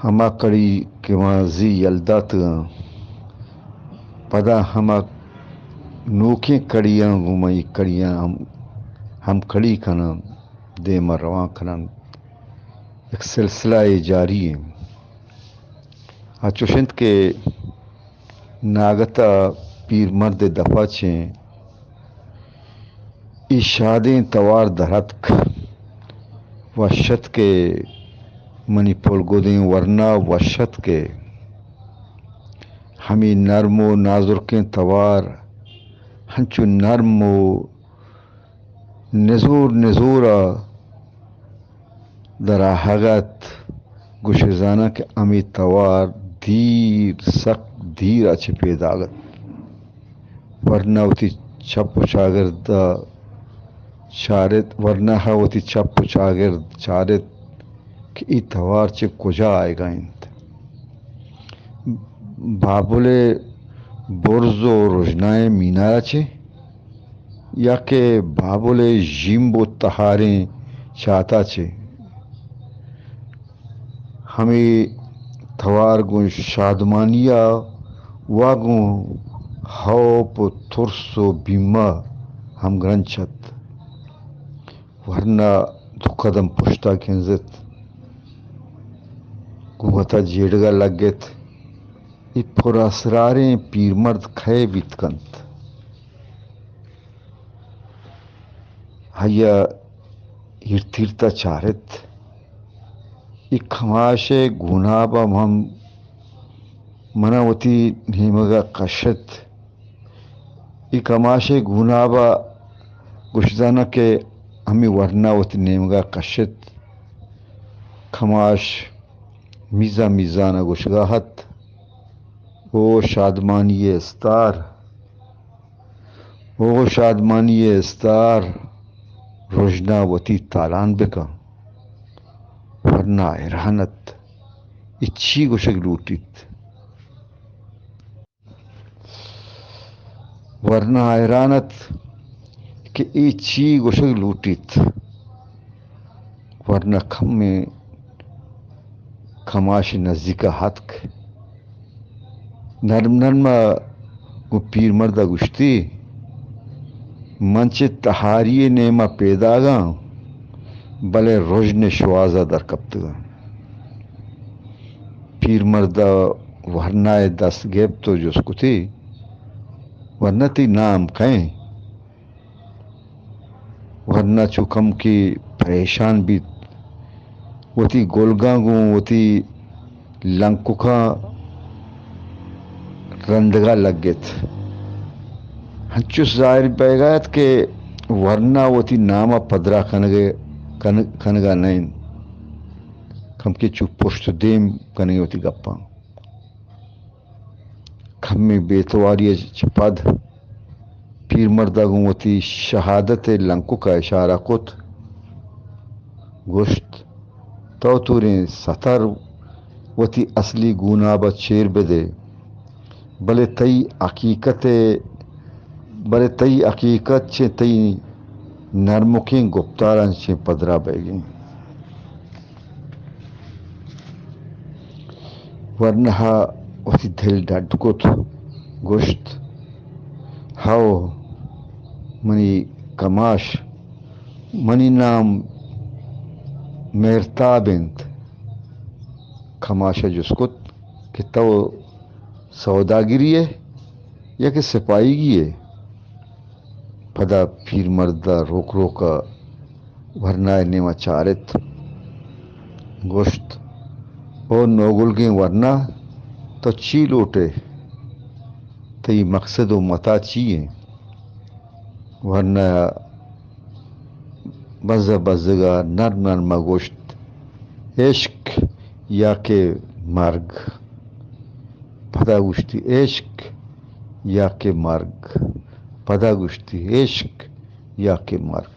ہما کڑی کہ ما زی یل داتگاں، پدا ہما نوکیں کڑیاں گوں مئی کڑیاں ہم، ہم کڑی کناں، دیم ءَ روان کناں۔ یک سلسلہ ءَ جاری ایں۔ آ چوش انت کہ ناگت ءَ پیرمرد ءِ دپ ءَ چہ اے شادیں توار در اتک۔ وش اتک ئے منی پلگدیں ورنا، وش اتک ئے۔ ہمے نرم و نازرکیں توار انچو نرم و نزور نزور ءَ در آہگ ات۔ گوش ئے زاناں کہ ہمے توار دیر، سک دیر ءَ چہ پیداگ ات۔ ورنا وتی چپ و چاگرد ءَ چارت، ورنا ءَ وتی چپ و چاگرد چارت کہ اے توار چہ کجا آیگ ءَ انت۔ بابل ءِ برز و رژنائیں مینار ءَ چہ، یا کہ بابل ءِ ژیمب و تہاریں چات ءَ چہ۔ ہمے توار گوں شادمانی ءَ و گوں ہوپ و ترس و بیم ءَ ہمگرنچ ات۔ ورنا دو قدم پشت ءَ کنزت، گوں وت ءَ جیڑگ ءَ لگت، اے پراسراریں پیرمرد کئے بیت کنت؟ آئی ءَ ایرت ایرت ءَ چارت۔ اے کماش ءِ گوناب ءَ من، من ءَ وتی نیمگ ءَ کشت۔ اے کماش ءِ گوناب ءَ گوش زاناں کہ ہمے ورنا وتی نیمگ ءَ کشت۔ کماش میزان میزان ءَ گوشگ ءَ ات، او شادمانی ءِ استار، او شادمانی ءِ استار، رژنا وتی تالان بکن۔ ورنا حیران ات، اے چی گوشگ لوٹیت؟ ورنا حیران ات کہ اے چی گوشگ لوٹیت۔ ورنا کمیں کماش نزیک ءَ اتک۔ نرم نرم ءَ گوں پیرمرد ءَ گوشتی، من چہ تہاری ءِ نیم ءَ پیداگ آں، بلے رژن ءِ شواز ءَ در کپتگ آں۔ پیرمرد ءَ ورنا ءِ دست گپت و جست کتی، ورنا تئی نام کئے؟ ورنا چو کمکے پریشان بیت، وتی گلگاں گوں وتی لنککاں رندگ ءَ لگت۔ انچوش ظاہر بیگ ءَ ات کہ ورنا وتی نام ءَ پدرا کنگ ءَ، کن-، کنگ ءَ نہ انت۔ کمکے چو پشت ءُ دیم کنگ ءَ وتی گپاں۔ کمے بے تواری ءَ چہ پد پیرمرد ءَ گوں وتی شہادت ءِ لنکک ءَ اشارہ کت، گوشت، تو توریں ستر وتی اصلی گوناب ءَ چیر بدے، بلے تئی حقیقت ءَ، بلے تئی حقیقت چہ تئی نرمکیں گپتاراں چہ پدرا بئیگ انت۔ ورنا ءَ وتی دل ڈڈ کت، گوشت، ہئو، منی کماش، منی نام مہرتاب انت۔ کماش ءَ جست کت کہ تو سوداگری ئے یا کہ سپاہیگی ئے؟ پدا پیرمرد ءَ روک روک ءَ ورنا ءِ نیم ءَ چارت، گوشت، او نوگلگیں ورنا، تو چی لوٹ ئے؟ تئی مقصد ءُ متاع چی انت؟ ورنا ءَ بزگ بزگ ءَ نرم نرم ءَ گوشت، عشق یا کہ مرگ۔ پدا گوشتی، عشق یا کہ مرگ۔ پدا گوشتی، عشق یا کہ مرگ۔